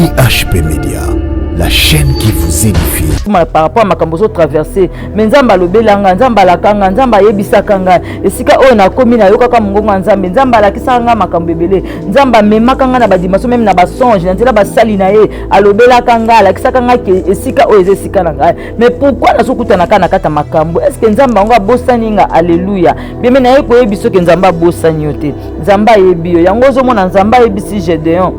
IHP Media, la chaîne qui vous édifie. Par rapport à makambo ozo traverser, mais Nzambe alobela nga, Nzambe alaka nga, Nzambe ayebisaka nga esika oyo nakomi, nayokaka mongongo ya Nzambe, Nzambe alakisaka nga makambo ebele, Nzambe amemaka nga na badimension, meme na basonge, na nzela basali na ye, alobelaka nga, alakisaka nga ke esika oyo eza esika na ngai. Mais pourquoi nazokutana kaka na kati ya makambo? Est ce que Nzambe yango abosani nga? Alleluya. Bieme naye koyebi soki Nzambe abosani yo te, Nzambe ayebi yo. Yango ozomona Nzambe ayebisi Gedeon,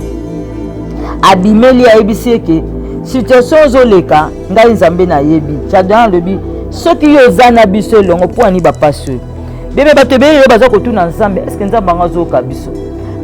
abimeli, ayebisi ye ke situation ozoleka, ngai Nzambe nayebi. Gedeon alobi, soki yo oza na biso elongo, mpo ani bapasi oyo? Bebe, bato ebele lelo baza kotuna Nzambe, estce Nzambe yango azoyoka biso?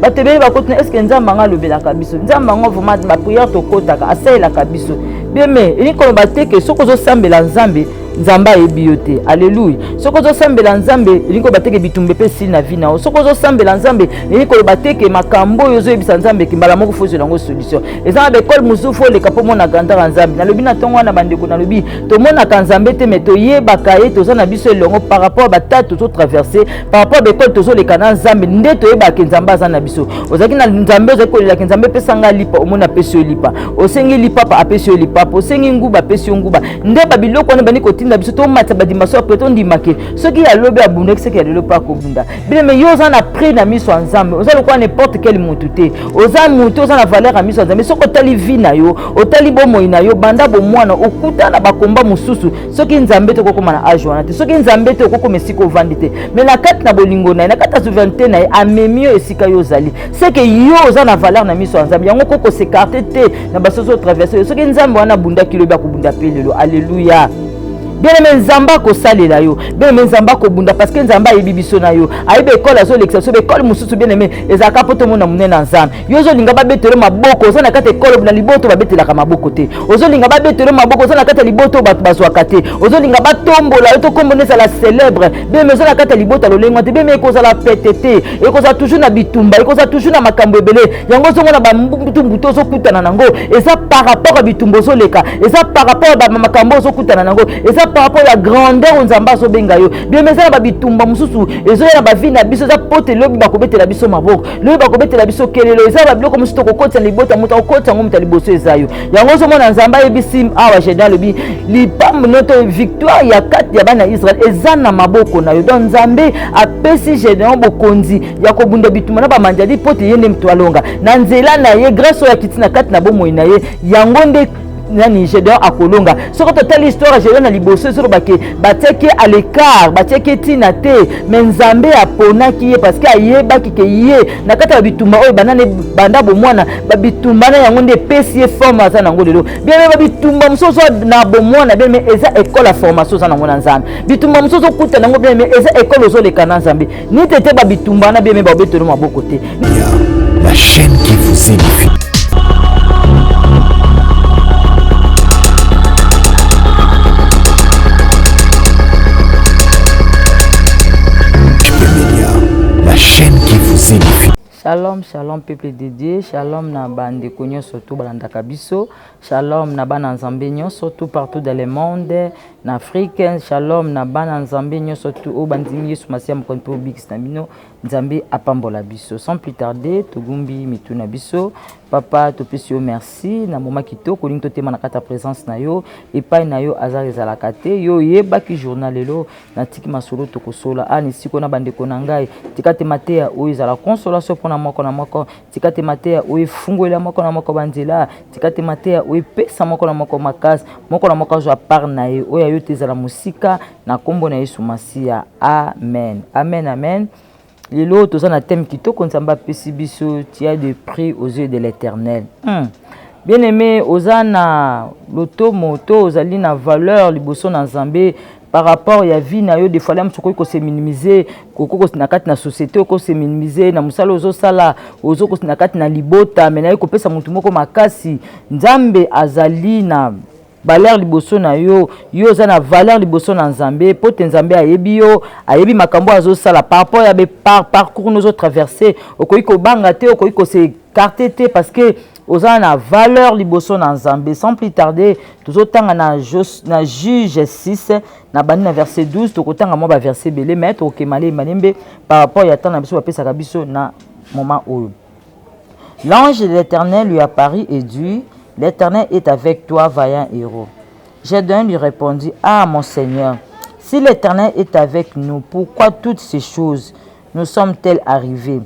Bato ebele bakotuna, estce Nzambe yango alobelaka biso? Nzambe yango vraiment, baprière tokotaka, asalelaka biso? Bieme, elingi koloba te ke soki ozosambela Nzambe, Nzambe ayebi yo te. Alleluya. Soki ozosambela Nzambe, elingi koloba te ke bitumba mpe esili na vie na yo. Soki ozosambela Nzambe, elingi koloba te ke makambo oyo ozoyebisa Nzambe ke mbala moko fozela yango solution. Eza na baekole mosusu fo oleka mpo omona grandeur ya Nzambe. Nalobi na ntongo wana, bandeko, nalobi tomonaka Nzambe te, me toyebaka ye, toza na biso elongo par rapport ya batata tozotraverse, par rapport ya baekole tozoleka na Nzambe, nde toyebaka Nzambe aza na biso. Ozalaki na Nzambe, ozalaki kolelaka Nzambe, epesa ngai lipa, omoni apesi yo lipa. Osengi lipapa, apesi yo lipapa. Osengi nguba, apesi yo nguba. Nde babiloko wana ebandi kotinda biso tomatisa badimension, apres tondimake soki ya lobi abundaki, soki ya lelo mpe akobunda. Bien-aimé, yo oza na prix na miso ya Nzambe, oza lokola n'importe quel mutu te. Oza mutu, oza na valeur ya miso ya Nzambe. Soki otali vie na yo, otali bomoi na yo banda bomwana, okuta na bakomba mosusu, soki Nzambe te okokoma na age wana te, soki Nzambe te okokoma esika ovandi te. Mais na kati na bolingo na ye, na kati ya souveraineté na ye, amemi yo esika yo ozali. Seke yo oza na valeur na miso ya Nzambe. Yango okoko s'écarte te na basoso otraverse. Soki Nzambe wana abundaki lobi, akobunda mpe lelo. Alleluya. Bien-aimé, Nzambe akosalela yo. Bien-aimé, Nzambe akobunda, parce que Nzambe ayebi biso na yo, ayebi ekole azolekisa biso. Ekole mosusu, bien-aimé, ezalaka mpo tomona monene na Nzambe. Yo ozolinga babetelo maboko, oza na kati ekole na liboto babetelaka maboko te. Ozolinga babetelo maboko, oza na kati ya liboto bato bazwaka te. Ozolinga batombola yo, tokombona ezala célèbre. Bien-aimé, oza na kati ya libota lolengo te. Bien-aimé, ekozala pete te, ekozala toujours na bitumba, ekozala toujours na makambo ebele. Yango ozomona bambutu ozokutana nango, eza par rapport ya bitumba ozoleka, eza par rapport ya makambo ozokutana nango, eza par rapport ya grandeur oyo Nzambe azobenga yo. Bien, eza na babitumba mosusu ezoya na bavie na biso, eza pote lobi bakobetela biso maboko, lobi bakobetela biso kelelo. Eza babiloko mosusu tokokotisa na libota, moto akokotisa yango, moto ya liboso eza yo. Yango ozomona Nzambe ayebisi awa Gedeon, alobi lipambo to victoire ya kati ya bana ya Israel eza na maboko na yo. Donc Nzambe apesi Gedeon bokonzi ya kobunda bitumba na bamandiadi, mpo te ye nde moto alonga na nzela na ye. Grâce oyo akiti na kati na bomoi na ye, yango nde nani Gedeon akolonga. Soki totali histoire ya Gedeon na liboso, ezoloba ke batiaki ye à l'écart, batiaki ye ntina te, mais Nzambe aponaki ye parce que ayebaki ke ye na kati ya bitumba oyo banda banda bomwana, babitumba na yango nde epesi ye forme aza nango lelo. Bien, babitumba mosusu na bomwana, bien, eza école ya formation oza nango na Nzambe. Bitumba mosusu okutana yango, bien, eza école ozoleka na Nzambe. Nite te babitumba na, bien, babetelo maboko te. La chaîne qui vous édifie. La chaîne qui vous édifie. Shalom, shalom, peuple de Dieu, shalom na bandeko nyonso to balandaka biso, shalom na bana Nzambe nyonso tout partout dans le monde, na Afrique, shalom na bana Nzambe nyonso tout oyo bandimi Yesu Masiya mokonzi mpe obikisi na bino. Nzambe apambola biso. Sans plus tarder, togumbi mitu na biso. Papa, topesi yo merci na moma kitoko olingi totema na kati ya présence na yo. Epai na yo hasard ezalaka te. Yo oyebaki journal lelo natiki masolo tokosola ani siko na bandeko na ngai. Tika te mateya oyo ezala consolation mpona moko na moko. Tika te mateya oyo efungwela moko na moko banzela. Tika te mateya oyo epesa moko na moko makasi, moko na moko azwa part na ye oyo ayo te ezala mosika na nkombo na Yesu Masiya. Amen, amen, amen. Lelo toza na thème kitoko Nzambe apesi biso: tu as de prix aux yeux de l'Éternel. Bien aimé, oza na lotomo to ozali na valeur liboso na Nzambe. Par rapport ya vie na yo, des fois mosusu okoki kose minimiser, okoki na kati na société, okoki kose minimiser na mosala ozosala, ozokosi na kati na libota, me naye kopesa motu moko makasi. Nzambe azali na valeur liboso na yo, yo oza na valeur liboso na Nzambe, mpo te Nzambe ayebi yo, ayebi makambo oyo azosala. Par rapport ya parcours no ozotraverse, okoki kobanga te, okoki kos'écarter te, parce que oza na valeur liboso na Nzambe. Sans plus tarder, tozotanga na Juge 6, na bandi na verset 12. Tokotanga mwa baverset ebele, mais tokokema malembe par rapport ya temps na biso bapesaka biso na moment oyo. L'ange de l'Éternel lui apparut et dit, L'Éternel est avec toi, vaillant héros. Gédéon lui répondit, Ah mon Seigneur, si l'Éternel est avec nous, pourquoi toutes ces choses nous sommes-elles arrivées?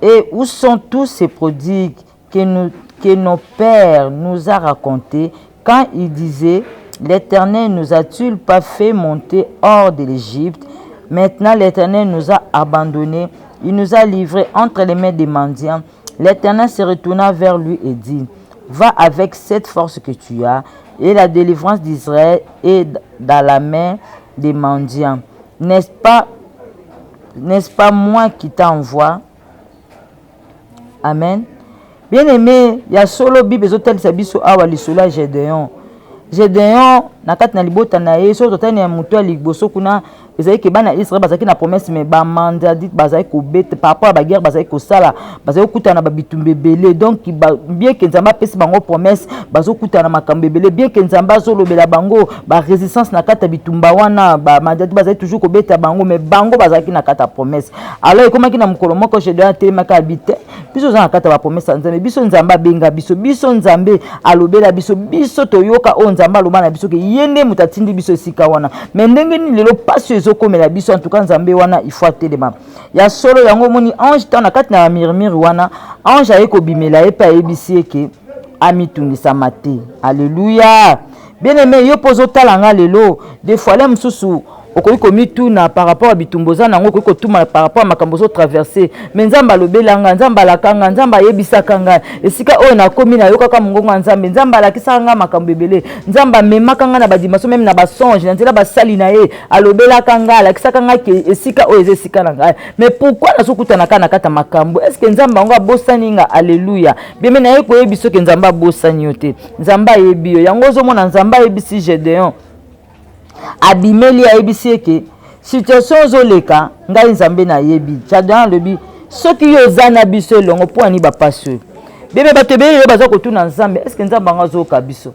Et où sont tous ces prodigues que nos pères nous a racontés quand ils disaient, L'Éternel nous a-t-il pas fait monter hors de l'Égypte? Maintenant l'Éternel nous a abandonnés, il nous a livrés entre les mains des mendiants. L'Éternel se retourna vers lui et dit, Va avec cette force que tu as, et la délivrance d'Israël est dans la main des mendiants. N'est-ce pas, n'est-ce pas moi qui t'envoie? Amen. Bien-aimé, ya solo Bible ezotalisa biso awa lisolo ya Gédéon. Gédéon na kati na libota na ye, soki totali na moto ya liboso kuna, ezali ke bana Israël bazalaki na promesse, mais bamandadi bazalaki kobeta par rapport ya baguerre bazalaki kosala, bazalaki kokutana na babitumba ebele. Donc bien ke Nzambe apesi bango promesse, bazokutana na makambo ebele. Bien ke Nzambe azolobela bango, barésistance na kati ya bitumba wana, bamandadi bazalaki toujours kobeta bango, mais bango bazalaki na kati ya promesse. Alors ekomaki na mokolo moko, Gédéon atelemaki, abi te, biso oza na kati ya bapromesse ya Nzambe, biso Nzambe abenga biso, biso Nzambe alobela biso, biso toyoka oyo Nzambe aloba na biso ke ye nde moto atindi biso esika wana. Mais ndenge nini lelo pasi oyo ezokomela biso? En tout cas, Nzambe wana, il faut atelema. Ya solo, yango omoni ange ntango na kati na bamurmure wana, ange aye kobimela ye mpe ayebisi ye ke amitungisama te. Alleluya. Bien aimé, yo mpo ozotala nga lelo, des fois le mosusu okoki komituna par rapport ya bitumba oza nango, okoki kotuma par rapport ya makambo ozotraverse, mais Nzambe alobelanga, Nzambe alaka nga, Nzambe ayebisaka nga esika oyo nakomi, nayokaka mongongo ya Nzambe, Nzambe alakisaka nga makambo ebele, Nzambe amemaka nga na badimension, même na basonge, na nzela basali na ye, alobelaka nga, alakisaka nga ke esika oyo eza esika na ngai. Mais pourquoi nazokutana kaka na kati ya makambo? Est ce que Nzambe yango abosani nga? Alleluya. Bien-aimé, naye koyebi soki Nzambe abosani yo te. Nzambe ayebi yo. Yango ozomona Nzambe ayebisi Gédéon, abimeli, ayebisi eke situation ozoleka, ngai Nzambe nayebi. Gédéon alobi, soki yo oza na biso elongo, mpo ani bapasi oyo? Bebe, bato ebele lelo baza kotuna Nzambe, est ce que Nzambe yango azoyoka biso?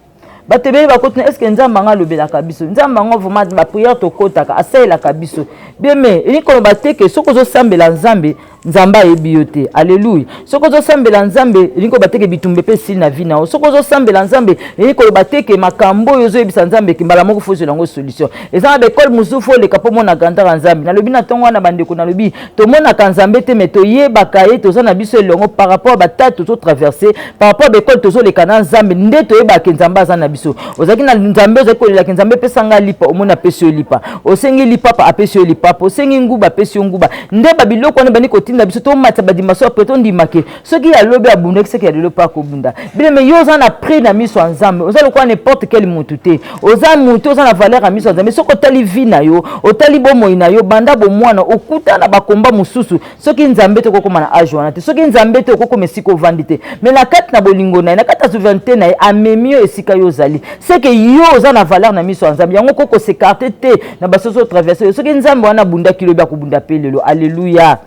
Bato ebele bakotuna, est ce que Nzambe yango alobelaka biso? Nzambe yango vraiment, baprière tokɔtaka, asalelaka biso? Bien-aimé, elingi koloba te ke soki ozosambela Nzambe, Nzambe ayebi yo te. Alleluya. Soki ozosambela Nzambe, elingi koloba te ke bitumba mpe esili na vie na yo. Soki ozosambela Nzambe, elingi koloba te ke makambo oyo ozoyebisa Nzambe ke mbala moko faut ozwela yango solution. Eza na baekole mosusu faut oleka mpo mona grandeur ya Nzambe. Nalobi na ntongo wana, bandeko, nalobi tomonaka Nzambe te, mais toyebaka ye, toza na biso elongo par rapport ya batâches tozotraverse, par rapport ya baekole tozoleka na Nzambe, nde toyebaka Nzambe aza na biso. Ozalaki na Nzambe, ozalaki kolelaka Nzambe, epesanga lipa, omoni apesi yo lipa. Osengi lipapa, apesi yo lipapa. Osengi nguba, apesi yo nguba. Nde babiloko wana ebandi kotinda biso tomatisa badimension après, tondimake soki alobi abundaki, soki ya lelo mpe akobunda. Bien-aimé, yo oza na prix na miso ya Nzambe. Oza lokola n'importe quel mutu te. Oza mutu, oza na valeur ya miso ya Nzambe. Soki otali vie na yo, otali bomoi na yo banda bomwana, okuta na bakomba mosusu, soki Nzambe te, okokóma na âge wana te. Soki Nzambe te, okokóma esika ovandi te. Mais na kati na bolingo na ye, na kati ya souveraineté na ye, amemi yo esika yo ozali. Seke yo oza na valeur na miso ya Nzambe. Yango okoko s'écarter te na basoso otraverse yo. Soki Nzambe wana abundaki lobi, akobunda mpe lelo. Alleluya.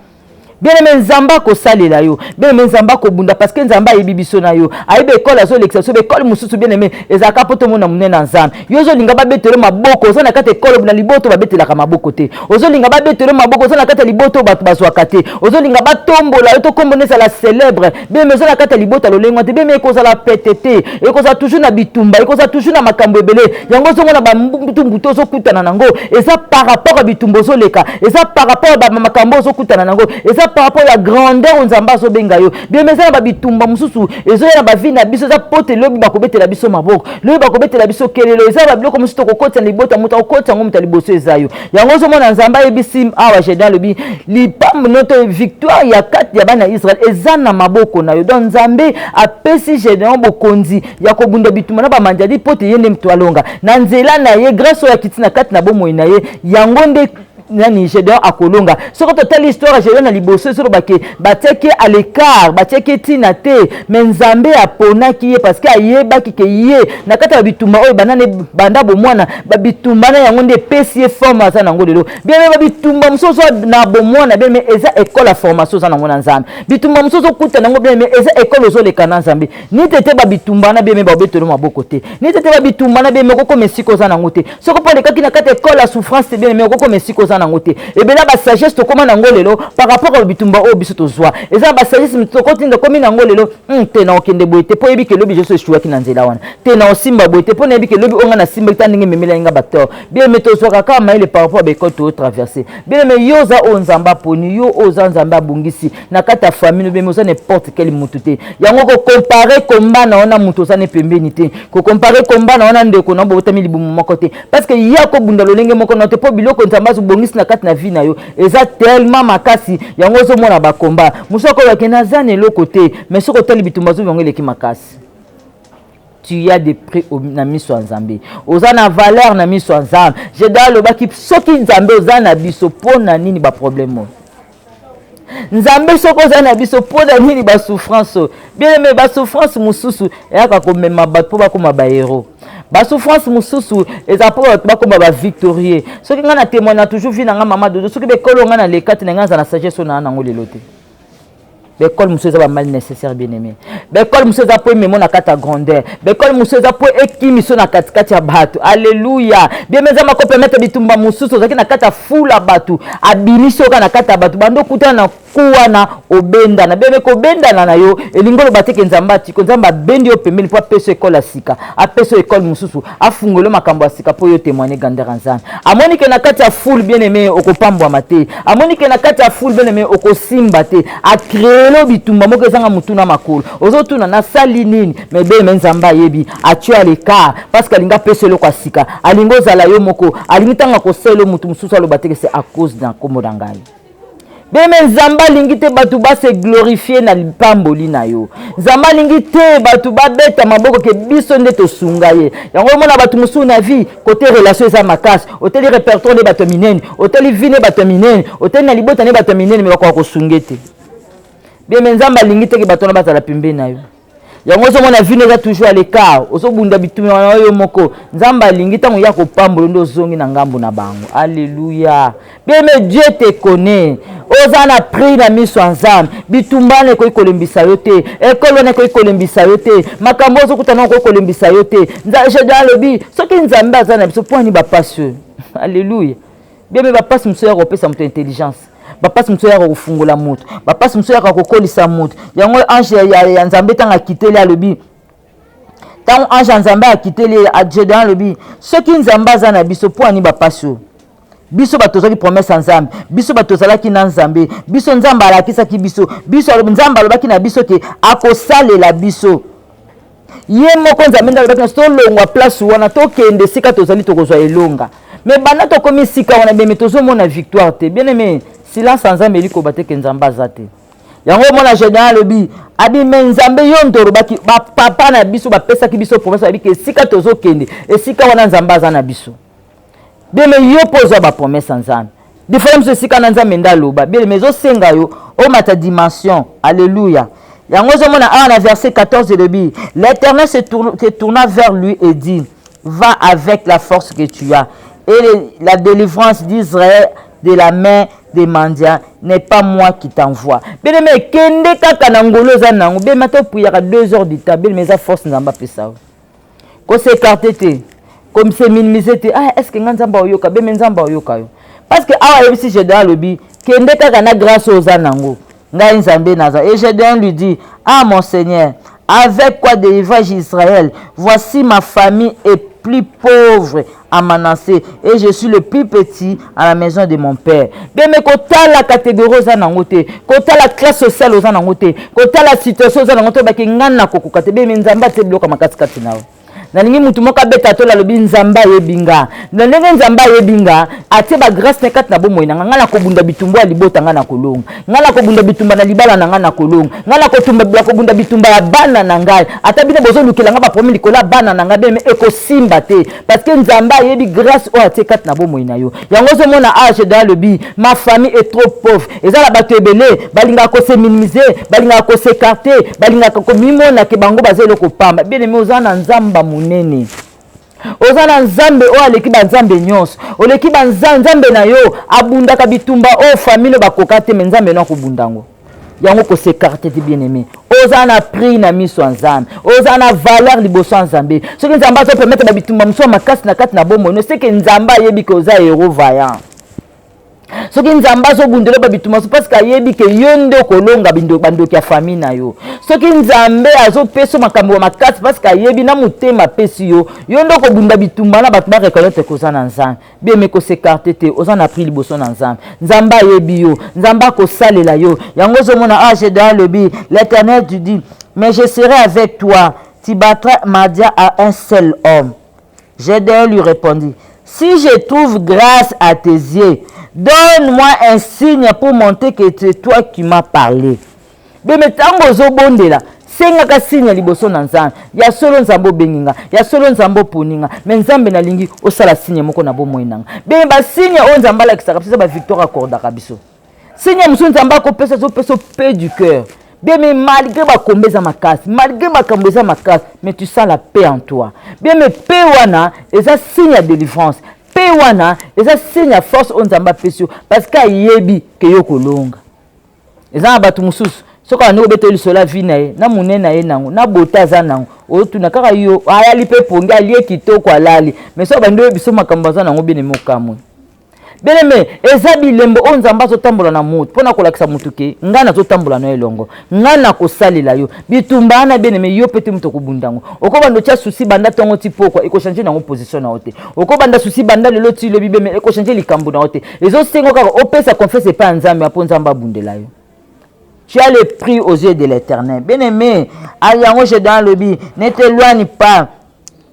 Bien-aimé, Nzambe akosalela yo. Bien-aimé, Nzambe akobunda parce que Nzambe ayebi biso na yo, ayebi ekole azolekisa biso. Ekole mosusu, bien-aimé, ezalaka mpo tomona monene na Nzambe. Yo ozolinga babetelo maboko, oza na kati ekole na liboto babetelaka maboko te. Ozolinga babetelo maboko, oza na kati ya liboto oyo bato bazwaka te. Ozolinga batombola yo, tokombona ezala célèbre. Bien-aimé, oza na kati ya libota lolengo te. Bien-aimé, ekozala pete te, ekozala toujours na bitumba, ekozala toujours na makambo ebele. Yango ozomona bambutumbutu ozokutana nango, eza par rapport ya bitumba ozoleka, eza par rapport ya makambo ozokutana nango, eza par rapport ya grandeur oyo Nzambe azobenga yo. Bien-aimé, eza na babitumba mosusu ezoya na bavie na biso, eza pote lobi bakobetela biso maboko, lobi bakobetela biso kelelo. Eza babiloko mosusu tokokotisa na libota, moto akokotisa yango, moto ya liboso eza yo. Yango ozomona Nzambe ayebisi awa Gédéon, alobi lipambo noto, victoire ya kati ya bana ya Israel eza na maboko na yo. Donc Nzambe apesi Gédéon bokonzi ya kobunda bitumba na bamandiadi mpo te ye nde moto alonga na nzela na ye. Grâce oyo akiti na kati na bomoi na ye, yango nde nani Gédéon akolonga. Soki totali histoire ya Gédéon na liboso, ezoloba ke batiaki ye à l'écart, batiaki ye ntina te, mais Nzambe aponaki ye parce que ayebaki ke ye na kati ya bitumba oyo banda banda bomwana, babitumba na yango nde epesi ye forme aza nango lelo. Bien, babitumba mosusu na bomwana, bien, eza école ya formation oza nango na Nzambe. Bitumba mosusu okuta nango, bien, eza école ozoleka na Nzambe. Ni te te babitumba na, bien, babetelo maboko te. Ni te te babitumba na, bien, okokoma esika oza nango te soki mpo olekaki na kati école ya souffrance te. Bien, okokoma esika oza. nango te. Ebele ya basagesse tokóma nango lelo par rapport ya bitumba oyo biso tozwa, eza na basagesse tokotinda komi nango lelo. Te, na okende boye te, mpo oyebi ke lobi joso eshuwaki na nzela wana. Te, na osimba boye te, mpo nayebi ke lobi oyo nga nasimbaki, ta ndenge ememelaki nga bator. Bien aimé, tozwaka kaka mayele par rapport ya baekole totraverse. Bien aimé, yo oza oyo Nzambe aponi, yo oyo oza Nzambe abongisi na kati ya famille. Bien aimé, oza n'importe quel mutu te. Yango kocomparer komba na wana moto oza ne pembeni te, kocomparer komba na wana ndeko na bobotami libumu moko te, parce que ye akobunda lolenge moko na te, mpo biloko Nzambe azobongisi na kati na vie na yo eza tellement makasi. Yango ozomona bakomba mosu akolobake naza na eloko te, mais soki otali bitumba azobi yango eleki makasi. Tu as des prix na miso ya Nzambe, oza na valeur na miso ya Nzambe. Gédéon alobaki: soki Nzambe oza na biso, mpo na nini baproblème oyo? Nzambe, soki oza na biso, mpo na nini basouffrance oyo? Bien aimé, basouffrance mosusu eyaka komema bato mpo bakóma bahéros. Basouffrance mosusu eza mpo bato bakóma bavictorieux. Soki ngai na témoigne na toujours vie na ngai, mama Dodo, soki bekolo ngai naleka te, na ngai aza na sagesse oyo naa nango lelo te. Baekole mosusu eza bamal nécessaire. Bien aimé, baekole mosusu eza mpo ememo na kati ya grandeur. Baekole mosusu eza mpo ekimiso na katikati ya bato. Alleluya! Bien aimé, Nzambe akopermettre bitumba mosusu ozalaki na kati ya fula bato, abimisi oka na kati ya bato, bando okutana na ku wana, obendana. Bien aimé, kobendana na yo elingi oloba teke Nzambe atiko. Nzambe abendi yo pembeni mpo apesa ekole ya sika, apesa ekole mosusu, afungoli makambo ya sika mpo yo témoigne grandeur ya Nzambe. Amoni ke na kati ya foule, bien aimé, okopambwama te. Amoni ke na kati ya foule, bien aimé, okosimba te. Acréer bitumba moko ezanga motu na makolo. Ozotuna: nasali nini? Mais bien aimé, Nzambe ayebi, atie à l'écart parce que alingi apesa eloko ya sika. Alingi ozala yo moko, alingi ntango akosala motu mosusu aloba teke c'est à cause na nkombo na ngai. Bien aimé, Nzambe alingi te bato base glorifie na lipamboli na yo. Nzambe alingi te bato babeta maboko ke biso nde tosunga ye. Yango omona bato mosusu na vie, kote relation eza makasi, oteli répertoire nde bato ya minene, oteli vie nde bato ya minene, oteli na libota nde bato ya minene, me bakoka kosunga te. Bien aimé, Nzambe alingi teke bato wana bazala pembeni na yo. Yango ozomona vie eza toujours à l'écart, ozobunda bitumba na yo moko. Nzambe alingi ntango ya kopambola nde ozongi na ngambo na bango. Alleluya! Bien aimé, Dieu te connaît. Oza na prix na miso ya Nzambe. Bitumba wana ekoki kolembisa yo te, ekole wana ekoki kolembisa yo te, makambo ozokutana ekoki kolembisa yo te. Gédéon alobi: soki Nzambe aza na biso, mpo ani bapasi oyo? Alleluya! Bien aimé, bapasi mosusu ya kopesa moto intelligence, bapasi mosusu yaka kofungola moto, bapasi mosusu yaka kokolisa moto. Yango ange ya Nzambe ntango akiteli, alobi, ntango ange ya Nzambe akiteli Gédéon, alobi: soki Nzambe aza na biso, mpo ani bapasi oyo? Biso bato tozwaki promesse ya Nzambe, biso bato tozalaki na Nzambe, biso Nzambe alakisaki biso, biso Nzambe alobaki na biso ke akosalela biso ye moko. Nzambe nde alobaki na biso tolongwa place wana, tokende esika tozali, tokozwa elonga. Mais banda tokomi esika wana, bien aimé, tozomona victoire te. Bien aimé, silence ya Nzambe elikoba te ke Nzambe aza te. Yango omona Gédéon alobi abi: me Nzambe, yo nde olobaki, bapapa na biso bapesaki biso promesse, babi ke esika tozokende, esika wana Nzambe aza na biso. Bien aimé, yo mpo ozwa bapromesse ya Nzambe, des fois mosusu esika na Nzambe nde aloba. Bien aimé, ezosenga yo omata dimension. Alleluya! Yango ozomona awa na verset 14, elobi: l'Éternel se tourna vers lui et dit: va avec la force que tu as et la délivrance d'Israël de la main des Madian. N'est pas moi qui t'envoie? Bien aimé, kende kaka na ngolo eza nango. Bien aimé, ata opriaka 2 heures du temps, bien aimé, eza force Nzambe apesa yo. Kos'écarter te, comme se minimiser te. Ah, est ce que nga Nzambe aoyoka? Bien aimé, Nzambe aoyoka yo, parce que awa ayebisi Gédéon, alobi: kende kaka na grâce oyo oza nango, ngai Nzambe naza. Et Gédéon lui dit: ah mon Seigneur, avec quoi délivrer Israël? Voici, ma famille est plus pauvre à Manassé et je suis le plus petit à la maison de mon père. Bien aimé, kotala catégorie oza nango te, kotala classe sociale oza nango te, kotala situation oza nango te, obaki ngai nakokoka te. Bien aimé, Nzambe atie biloko makasi kati na yo. Nalingi mutu moko abeta tola, alobi: Nzambe ayebi nga. Na ndenge Nzambe ayebi nga, atie bagrâce na kati na bomoi na nga, ngai nakobunda bitumba ya libota, ngai nakolonga. Ngai nakobunda bitumba na libala na ngai, nakolonga. Ngai nakobunda bitumba ya bana na ngai. Ata bino bozolukela ngai baproblème likolo ya bana na ngai, bien aimé, ekosimba te, parce que Nzambe ayebi grâce oyo atie kati na bomoi na yo. Yango ozomona age da alobi: ma famille est trop pauvre. Eza na bato ebele balingaka kose minimiser, balingaka kos'écarter, balingaka komimona ke bango baza eloko pamba. Bien aimé, oza na Nzambe monene, oza na Nzambe oyo aleki banzambe nyonso. Oleki banzambe na yo abundaka bitumba oyo famille bakoka te, me Nzambe no akobunda yango. Yango kos'écarter te. Bien aimé, oza na prix na miso ya Nzambe, oza na valeur liboso ya Nzambe. Soki Nzambe azopermettre babitumba mosusu ya makasi na kati na bomoi no, seke Nzambe ayebi ke oza héros vaillant. Soki Nzambe azobundela babitumba so, parce que ayebi ke yo nde okolonga bandoki ya famille na yo. Soki Nzambe azopesa makambo ya makasi, parce que ayebi na motema apesi yo, yo nde okobunda bitumba na bato bareconnaître ke oza na Nzambe. Bien-aimé, kos'écarter te, oza na prix liboso na Nzambe. Nzambe ayebi yo, Nzambe akosalela yo. Yango ozomona, ah, Gédéon alobi, l'Éternel tu dit: mais je serai avec toi, tu battras Madian à un seul homme. Gédéon lui répondit: si je trouve grâce à tes yeux, donne-moi un signe pour montrer que c'est toi qui m'as parlé. Bien-aimé, ntango ozobondela, sengaka signe liboso na Nzambe. Ya solo Nzambe obengi nga, ya solo Nzambe oponi nga, mais Nzambe, nalingi osala signe moko na bomoi na nga. Bien, basigne oyo Nzambe alakisaka biso eza bavictoire. Accordaka biso signe mosusu, Nzambe akopesa, azopesa paix du cœur. Bien, mais malgré bakomba eza makasi, malgré makambo eza makasi, mais tu sens la paix en toi. Bien, mais paix wana eza signe ya délivrance, paix wana eza signe ya force oyo Nzambe apesi yo, parce que ayebi ke yo kolonga. Eza na bato mosusu, soki abandi kobeta lisolo ya vie na ye, na monene na ye nango, na bote aza nango, otuna kaka yo ayali mpe pongi, alie kitoko, alali. Mais soki abandi oyebi so makambo aza nango, bien-aimé, okamwe. Bien-aimé, eza bilembo oyo Nzambe azotambola na motu mpona kolakisa motu ke ngai nazotambola na yo elongo, ngai nakosalela yo bitumba wana. Bien-aimé, yo mpe te moto okobunda yango. Okobanda otya souci banda ntongo ti pokwa, ekochange nango position na yo te. Okobanda souci banda lelo ti lobi, bien-aimé, ekochange likambo na yo te. Ezosenga kaka opesa confiance epai ya Nzambe, mpo Nzambe abundela yo. Tu as le prix aux yeux de l'Éternel. Bien-aimé, yango Gédéon alobi: ne t'éloigne pas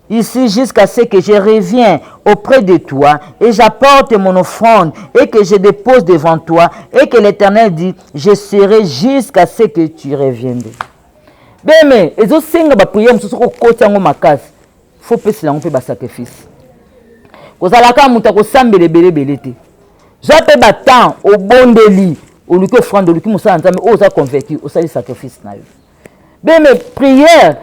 ici jusqu'à ce que je revienne auprès de toi et j'apporte mon offrande et que je dépose devant toi. Et que l'Éternel dit: je serai jusqu'à ce que tu reviennes. Bien-aimé, ezosenga baprière mosusu, okoti yango makasi, faut pesela yango mpe basacrifice. Kozalaka moto akosambela ebelebele te, zwa mpe batemps, obondeli, oluki offrande, oluki mosala Nzambe oyo oza convaincu, osali sacrifice na yo. Bien-aimé, prière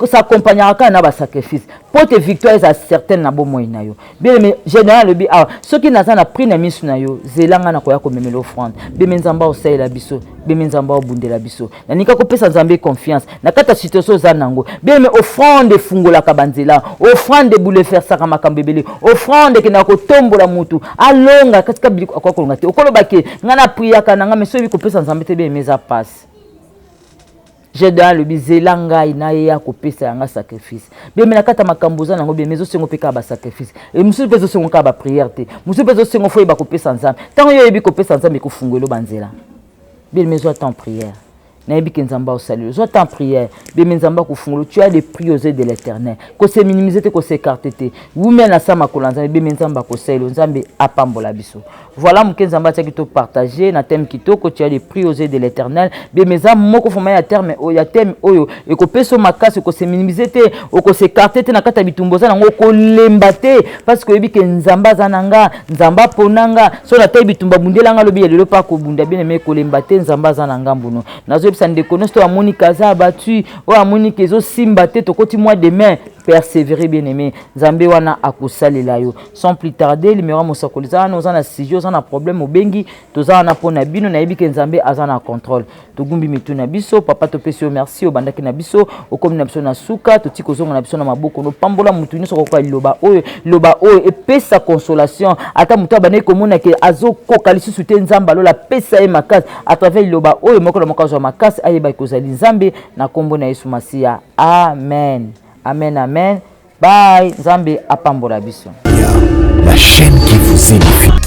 s'accompagnera kaka na basacrifice mpo te victoire eza certaine na bomoi na yo. Bien-aimé, Gédéon alobi awa: soki naza na prix na miso na yo, zela nga na koya komemela offrande. Bien-aimé, Nzambe aosalela biso. Bien-aimé, Nzambe aobundela biso. Nalinga kopesa Nzambe confiance na kati ya situation oza nango. Bien-aimé, offrande efungolaka banzela, offrande ebouleversaka makambo ebele, offrande ekendaka kotombola motu alonga katika biliko akoka kolonga te. Okoloba ke ngai napriaka na ngai, mais soki oyebi kopesa Nzambe te, bien-aimé, eza pasi. Gédéon alobi: zela ngai nayeya kopesa yanga sacrifice. Bien-aimé, na kati ya makambo oza nango, bien-aimé, ezosengo mpe kaka basacrifice. Mosusu mpe ezosengo kaka baprière te, mosusu mpe ezosengo faut oyeba kopesa Nzambe. Ntango yo oyebi kopesa Nzambe, ekofungwela banzela. Bien-aimé, ezwa temps prière, nayebi ke Nzambe aosaleli. Ozwa temps prière, bien-aimé, Nzambe akofungola. Tu as des prix aux yeux de l'Éternel. Kose minimiser te, kos'écarter te, wumia na sa makolo ya Nzambe. Bien-aimé, Nzambe akosalela. Nzambe apambola biso. Voilà moke Nzambe atiaki topartage na thème kitoko: tu as des prix aux yeux de l'Éternel. Bien-aimé, eza moko foma ya terme oyo, ya thème oyo ekopesa makasi. Okose minimiser te, okos'écarter te na kati ya bitumba oza nango, okolemba te, parce que oyebi ke Nzambe aza na nga, Nzambe apona nga. So natali bitumba, bundelanga alobi ya lelo mpe akobunda. Bien-aimé, kolemba te, Nzambe aza na ngambu no. Nazoyebisa ndeko nyonso to amoni kaza abattu, oyo amoni ke ezosimba te, tokoti mois de mai, persévérer. Bien aimé, Nzambe wana akosalela yo. Sans plus tarder, numéro ya mosakoli eza wana. Oza na sujet, oza na problème, obengi, toza wana mpo na bino. Nayebi ke Nzambe aza na contrôle. Togumbi mitu na biso. Papa, topesi yo merci. Obandaki na biso, okomi na biso na suka, toti kozonga na biso na maboko. Nopambola motu nyonso kokoka liloba oyo. Liloba oyo epesa consolation, ata motu abandaki komona ke azokoka lisusu te. Nzambe alola, apesa ye makasi à travers liloba oyo. Moko na moko azwa makasi, ayeba kozali Nzambe, na nkombo na Yesu Masiya. Amen, amen, amen. Bye, Nzambe apambola biso. La chaîne qui vous édifie.